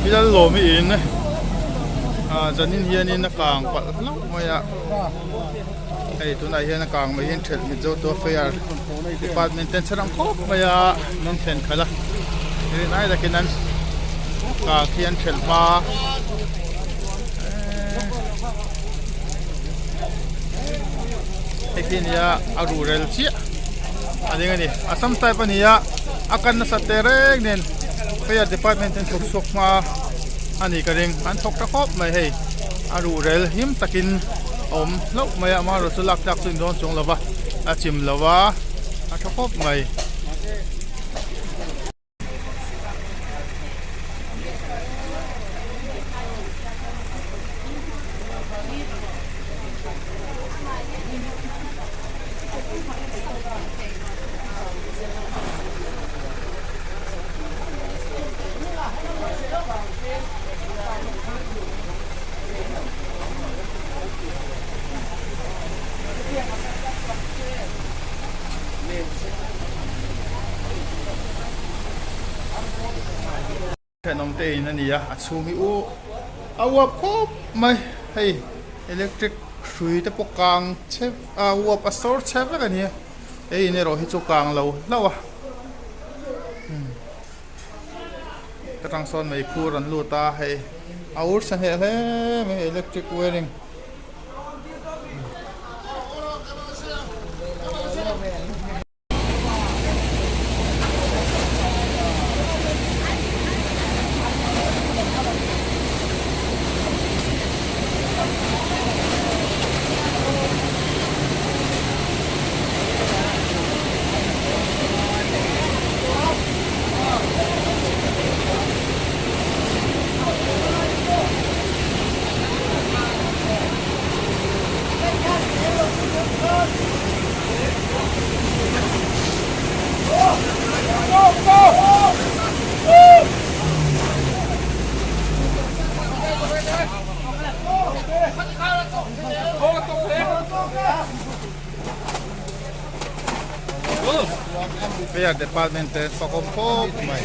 Bilal lawm hi in ah zanin hianin a kang palh hlauh mai a hei tunah hian a kang mai hian thelh mit zo tua fire department ten chhan ang khawp mai a an thlen khalh a rinai takin an kang khi an thelh hma hei khi nia a ruhrel chiah a ding a ni assam type a ni a a kan nasat teh reng nen fire department ten thawk chhuak hma a ni ka ring an thawk ta khawp mai hei a ruhrel him takin a awm hlauh mai a amaherawhchu lak tlak chu a ni dawn chuang lo va a chim lo va a tha khawp mai. Thenawm te in a ni a a chhung hi u a uap khawp mai hei electric hrui te pawh kang chhe a uap a sawr chhe vek a ni a he in erawh hi chu kang lo hlauh a ka tang sawn mei phur an lut a hei a ur sa hneh hle mai electric wiring. Fire department te fakawm khawp mai.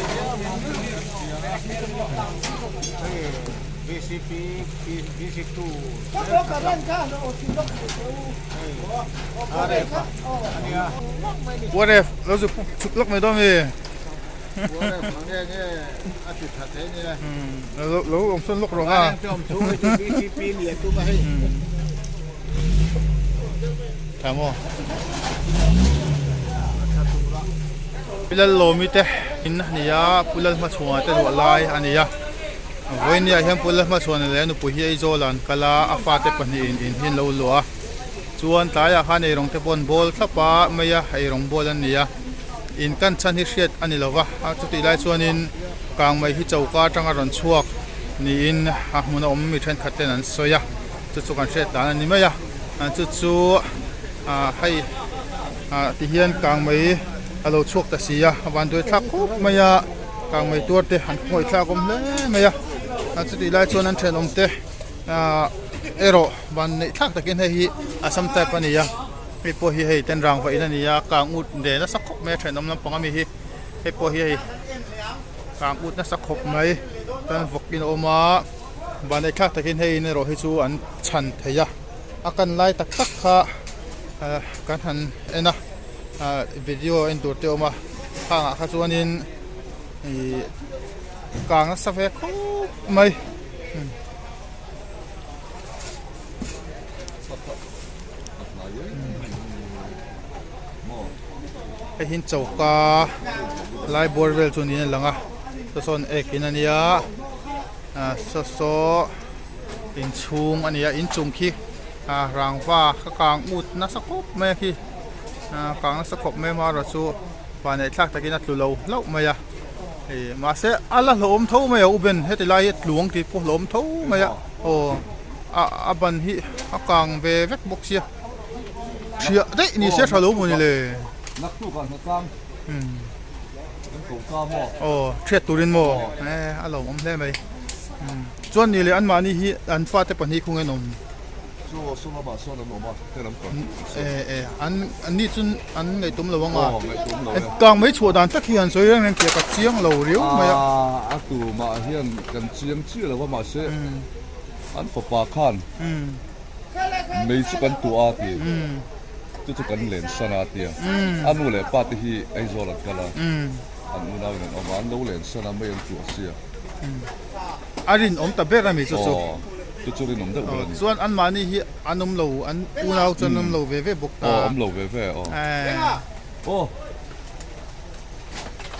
Waref lo zu chuk lawk mai dawn mi. Lo awm sawn lawk rawh a. Tha maw. Pu Lallawmi te in a ni a, Pu Lalhmachhuana te luah lai a ni a. Vawinia hian Pu Lalhmachhuana leh a nupui hi Aizawl ah an kal a, a fate pahnihin in hi an lo luah a. Chuan tlaiah khan eirawng te pawh an bawl thlap a, mai a eirawng bawl an ni a. In kan chhan hi hriat a ni lo va, chutih lai chuanin kangmei hi choka atanga rawn chhuak niin a hmun a awm mi thenkhat ten an sawi a, chu chu kan hriat dan a ni mai a, chu chu hei tihian kangmei a lo chhuak ta si a, a vanduai thlak khawp mai a, kangmei tuar te an khawngaihthlak awm hle mai a, chutih lai chuan an thenawm te erawh van neih thlak takin hei hi Assam type a ni a. Hei pawh hi hei ten rangva in a ni a kang ut ve nasa khawp mai a thenawm lampang ami hi hei pawh hi hei kang ut nasa khawp mai chuan vawk in a awm a vanneih thlak takin hei in erawh hi chu an chhan thei a a kan lai tak tak kha ah kan han en a ah video en tur te a awm a khangah kha chuanin ih kang nasa ve khawp mai. Hei hi choka lai bawr vel chu niin a lang a saw sawn ek in a nia ah saw saw inchhung a ni a inchung khi ah rangva ka kang ut nasa khawp mai a khi ah kang nasa khawp mai amaherawh chu vanneih thlak takin a tlu lo hlauh mai a ih mahse a la hlauhawm tho mai a u ben heti lai hi a tluang tih pawh hlauhawm tho mai a aw. A ban hi a kang ve vek bawk sia thiah daih ni se tha lo maw ni le aw thiat turin maw e a lo awm hle mai chuan ni leh anmahni hi an fate pahnih khung en awm. Chu saw lamah sawn an awm a, he lam kang E e an an ni chu an ngaihtum lo ang a. Aw ngaihtum lo e. Kang mai chhuah dan tak hi an sawi reng reng tih ka chiang lo riau mai a. A tumah hian kan chiang chiah lo a mahse an fapa khan mei chu kan tuah a ti. Chu chu kan len san a tia. A nu leh pa te hi Aizawl an kal a, an unau in an awm a, an lo len san a mei an tuah sia. A rinawm ta ber a mi chu chu. Aw, chu chu rinawm deuh ber a ni. Chuan anmahni hi an awm lo, an unau chuan an awm lo ve ve bawk ta. Aw, awm lo ve ve aw. Aw.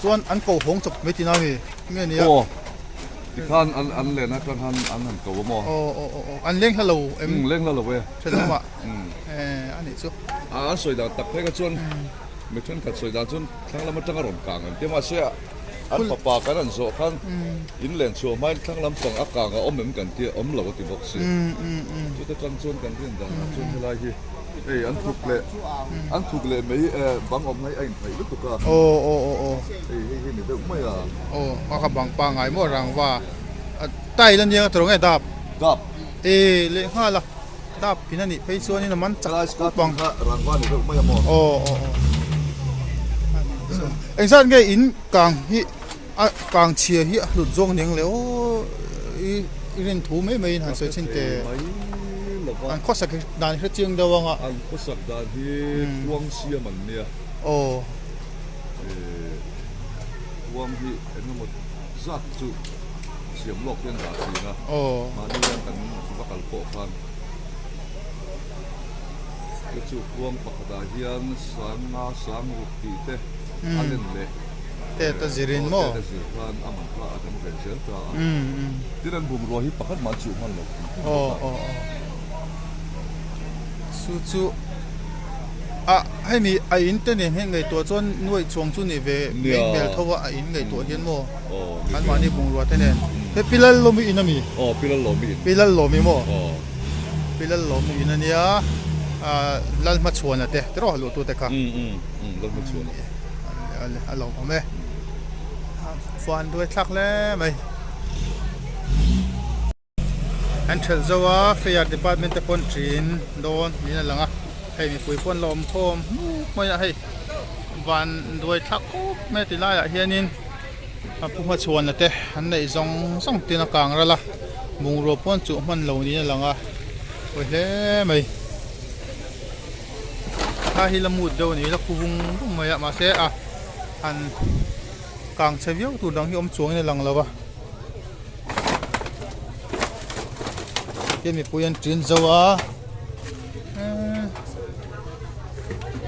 Chuan an ko hawng chawp mai tina mi, nge nia? Aw, tikhan an an len atang khan an han ko a maw? Aw, aw, aw, aw, an leng hla lo em? Umm, leng hla lo e. Thenawm ah. Umm. Eh, a nih chu. A, an sawi dan tak phei kha chuan mi thenkhat sawi dan chuan thlang lam atanga rawn kang an ti a, mahse an fapa kan han zawh khan in len chhuah hmain thlang lam pang a kang a awm em kan tia, awm lo a ti bawk si. Chute tang chuan kan rin danah chuan helai hi hei an thuk leh an thuk leh mai bang awm na hi a inphaih lutuk a. Aw aw aw aw. Hei hei hi ni deuh mai a. Aw a ka bang pangai maw rangva a tile ania ka ti rawh nge dap. Dap. E lehnghal a. Dap in a nih phei chuanin a man chak khawp ang. Rangva ni deuh mai a maw? Aw aw aw. Engzat nge in kang hi a kang chhia hi a hlut zawng ning le aw i rin thu mai mai in han sawi chhin teh. An khawsak dan hre chiang deuh ang a. An khawsak dan hi khuang siam an nia. Aw. Khuang hi engemaw zat chu siam lawk hian dah thin a. Aw. Mahni hian kan va kal pawh khan te chu khuang pakhatah hian sanga sang ruk tih te a len leh te ta zirin maw te ta zir khan a man kha a dang ve zel ta a. Tin an bungrua hi pakhat mah an chuh hman lo. Aw aw aw. Chu chu a hemi a in te nen hian ngaihtuah chuan nuaih chuang chu ni ve mai hmel tho a a in ngaihtuah hian maw an mahni bungrua te nen he Pilal lawmi in a mi aw Pilal lawmi in Pilal lawmi maw Pilal lawmi in a nia ah Lalhmachhuana te te rawh luh tu te kha Lalhmachhuana a lo awm e fuan duai thlak hle mai. An thelh zo a, Fire Department te pawn ṭin dawn niin a lang a, hei mipui pawh an la awm khawm hmuk mai a, hei van duai thlak khawp mai a ti laiah hianin a pu hmachhuana te an neih zawng zawng tin a kang ral a, bungrua pawh an chuh hman lo niin a lang a, pawi hle mai. Thla hi la mut deuh a ni, la khu vung vung mai a, mahse a han kang chhe viau tur dang hi awm chuangin a lang lo a. Tin mipui an tin zo a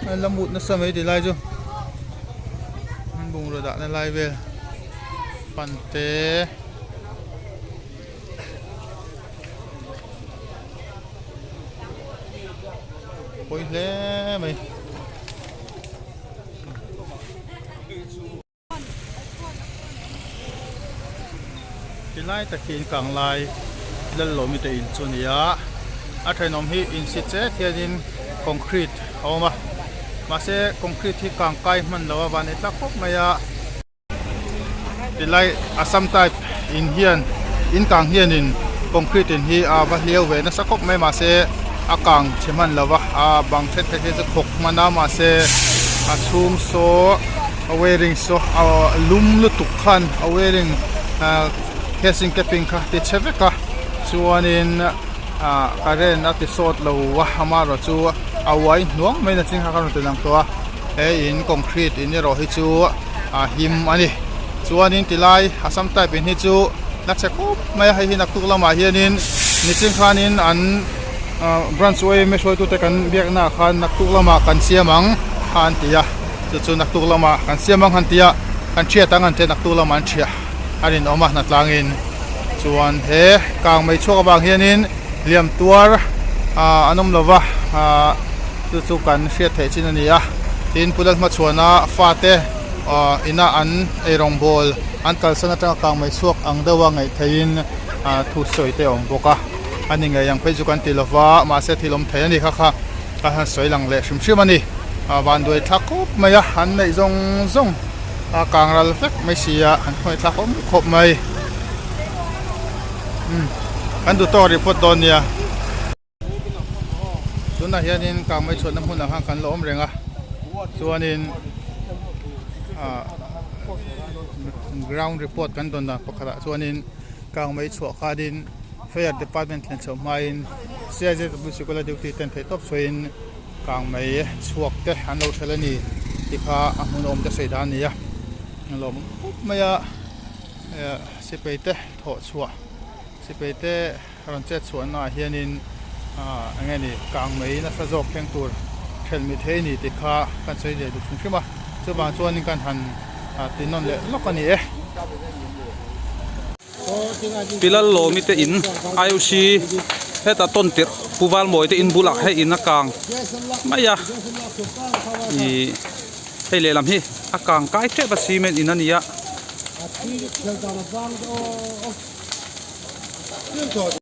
eee la mut nasa mai ti lai chu an bungraw dahna lai vel pan te pawi hle mai. Tilai tak hi inkang lai Lallawmi te in chu a ni a, a thenawm hi insi chet hianin concrete a awm a, mahse concrete hi kang kai hman lo a van ei tlak khawp mai a. Tilai Assam type in hian inkang hianin concrete in hi a va hliau ve nasa khawp mai mahse a kang chhe hman lo va, a bang thenkhat hi chu khawk hman a mahse a chhung saw. A wearing saw a lum lutuk khan a wearing ah casing capping kha ti chhe vek a chuanin ah current a ti sawt lo a amaherawh chu a uai hnuang mai in a ching kha kha a rawn ti lang tawh a he in concrete in erawh hi chu a him a ni chuanin tilai assam type in hi chu la chhe khawp mai a hei hi naktuk lamah hianin nichin khanin an ah branch yma hruaitute kan biaknaah khan naktuk lamah kan siam ang kha an ti a. Chu chu naktuk lamah kan siam ang han tia kan thiat ang an tia naktuk lamah an thiah a rinawm a hnatlangin chuan he kang mai chhuak avang hianin hliam tuar ah an awm lova ah chu chu kan hriat theih chin a ni a tin Pu Lalhmachhuana fate ah ina an eirawngbawl an kalsan atanga kang mai chhuak ang deuha ngaih theihin ah thu sawi te a awm bawk a a ni ngei ang phei chu kan ti lova mahse thil awm thei a ni kha kha. A han sawi lang leh hrim hrim a ni. A vanduai thlak khawp mai a, an neih zawng zawng a kang ral vek mai si a, an khawngaih thlak awm khawp mai. Umm kan duh tawk rih phawt dawn nia. Tunah hianin kangmei chhuatna hmunah khan kan la awm reng a chuanin ah ground report kan dawn dan pakhatah chuanin kangmei chhuah khanin fire department thlen chhoh hmain CIZW sikula duty ten theih tawp sawiin kangmei chhuak te an lo hrel a ni tih kha a hmun awm te sawi dan a ni a a lawmawm khawp mai a sipai te thawh chhuah sipai te. Rawn chet chhuahna ah hianin ah eng nge ni kang mai nasa zawk thleng tur thelh mi thei a ni tih kha kan sawi leh duh hrim hrim a, chuvang chuanin kan han ti nawn leh lawk a ni e. Pi Lallawmi te in IOC heta tawn tirh Pu Valmawi te in bulah hei in a kang mai a, ih hei lehlam hi a kang kai tep a cement in a ni a.